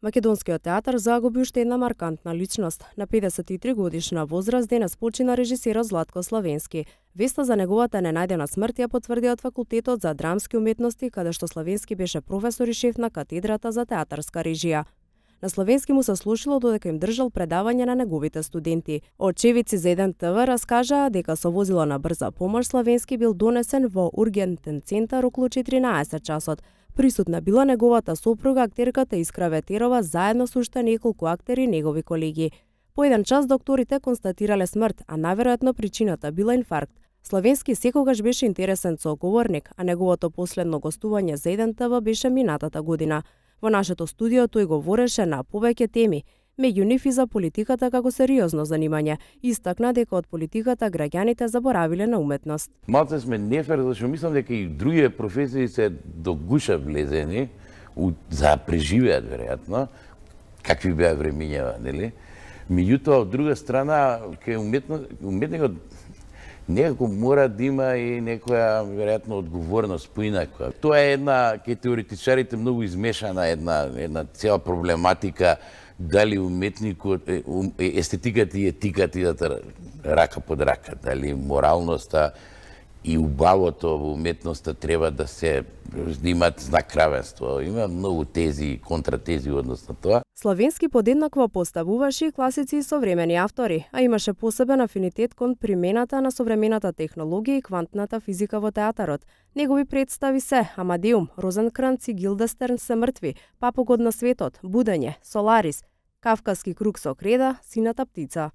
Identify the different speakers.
Speaker 1: Македонскиот театар загуби уште една маркантна личност. На 53 годишна возраст денес почина режисерот Златко Славенски. Веста за неговата ненајдена смрт ја потврдија од факултетот за драмски уметности, каде што Славенски беше професор и шеф на катедрата за театарска режија. На Славенски му се слушило додека им држал предавање на неговите студенти. Очевидци за 1 ТВ раскажаа дека со возило на брза помош Славенски бил донесен во ургентен центар околу 14 часот. Присутна била неговата сопруга, актерката Искра Ветерова, заедно со уште неколку актери и негови колеги. По 1 час докторите констатирале смрт, а најверојатно причината била инфаркт. Славенски секогаш беше интересен соговорник, а неговото последно гостување за 1 ТВ беше минатата година. Во нашето студио тој говореше на повеќе теми, меѓу нив и за политиката како сериозно занимање. Истакна дека од политиката граѓаните заборавиле на уметност.
Speaker 2: Малце сме нефер, зашто мислам дека и други професии се до гуша влезени, за преживеат веројатно, какви беа времињава, нели? Меѓутоа, од друга страна, кај уметникот некако мора да има и некоја веројатно одговорност поинака. Тоа е една, кај теоретичарите многу измешана една цела проблематика, дали уметникот, естетиката и етиката идат рака под рака, дали моралноста и убавото во уметноста треба да се имат знак равенство. Има многу тези и контратези однос на тоа.
Speaker 1: Славенски подеднакво поставуваше и класици и современи автори, а имаше посебен афинитет кон примената на современата технологија и квантната физика во театарот. Негови представи се Амадеум, Розенкранц и Гилдестерн се мртви, Папогод на светот, Будење, Соларис, Кавказски круг со креда, Сината птица.